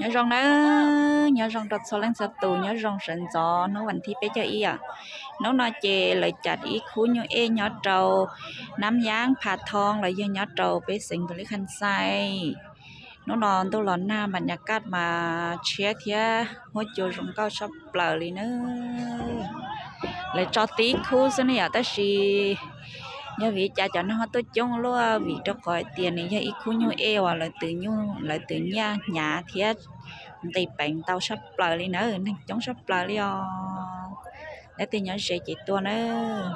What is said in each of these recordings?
Nyob zoo nawb, nyob zoo rau txhua leej txhua tus, nyob zoo sawv ntxov hnub vas thib peb caug ib os. Hnub no ces lawv cam ib khub nyuj ej nyob rau Nab Yaab Pha Thoo los yog nyob rau peb xeev Npaus Lis Khaj Xais. Hnub no ntuj los nag mas nyas kaj mas tshiab thiab huab cua zoo nkauj tshaj plaws li nawb. Lawv tso tib khub xwb ne yom, tab sis yog vim cas cov neeg ho tuaj coob luaj, vim rau qhov hais tias nws yog ib khub nyuj ej uas lawv twv nyuj, lawv twv nyiaj hnyav thiab nqis peev ntau tshaj plaws li na, neeg coob tshaj plaws li os. Leej twg nyob ze ces tuaj nawb.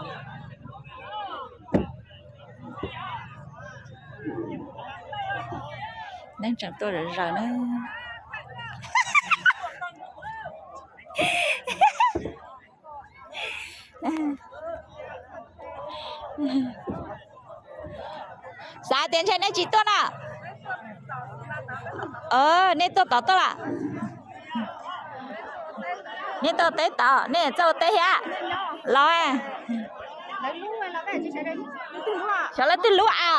Neeg tseem tuaj zom zaws na. Xav tias ntshe nej tsis tuaj na. Nej tuaj tod tuaj lawm. Nej tuaj teb tod, nej txawj ua teb thiab los. Xyov lawv twg lub a,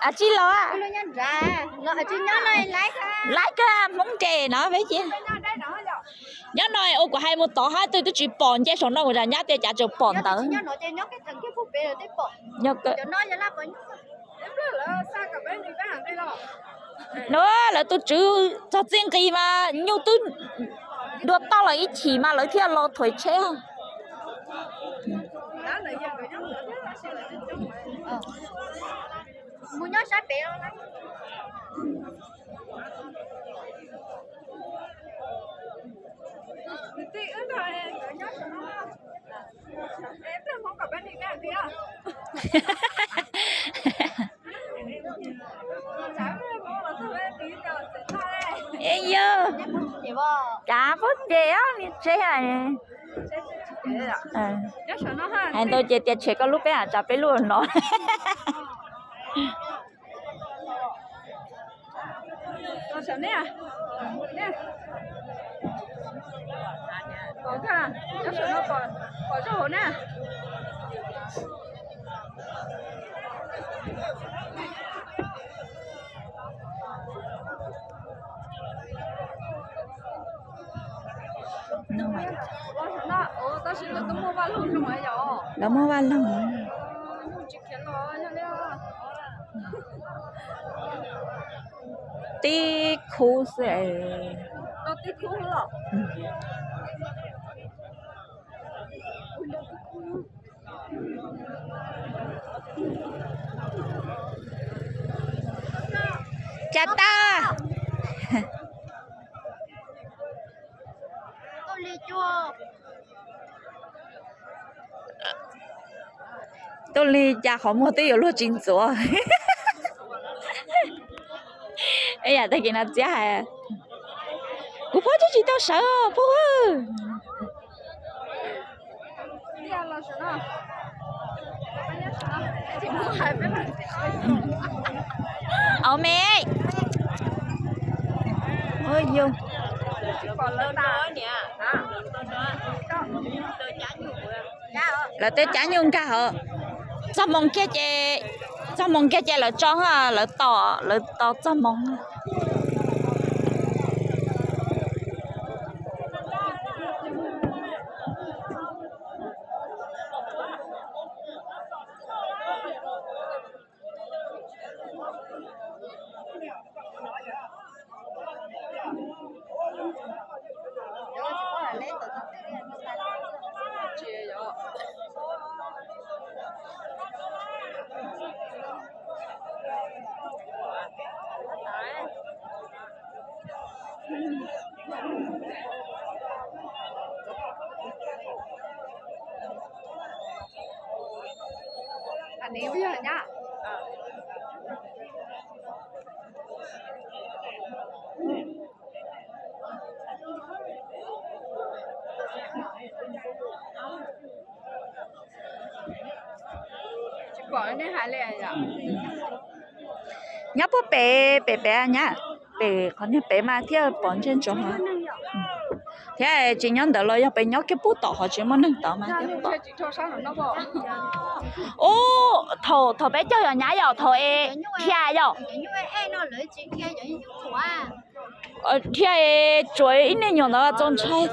a tsis los. Laib kawg Hmoob nres no peb cia. Nyob no ua kuv hais mus tod hab twg twb tsis pom, nce saum no kuv zam nyab tias cas tseem pom ntawd. No lawv tus tswv txog txij nqis mas nyuj twb dua toj los ib chim mas lawv thiaj los thuav tsheb. Yog, cas puab ces niag tsev hais ntau ces tias tshem koj lub peb a, tsam peb lub no. Lawv muaj vaj loog. Tib khub xwb. Cas tag. Tuaj li cas qhov muag twb yuav luag tsis ntxuav. Yam tag kis no txiab hais, kuv phob twb tsis tau sawv phob. Au me. Lawv tej cab nyuj nkag hov. Txog moos kiag ces, txog moos kiag ces lawv tso, lawv tos, lawv tos txog moos. Nyob puag pem, pem pem nyab, pem qhov niag pem mas thiaj pom ntsej ntsoov. Thiab tsis nyob ntawd los yog pem nyob kiag puag tom qhov tsis muaj neeg tod mas thiaj pom. Ub, Thaum, thaum peb caug yog nyab yom, thaum es dhia yom. Dhia es tsuav ib niag nyuam ntawd txaus ntshai.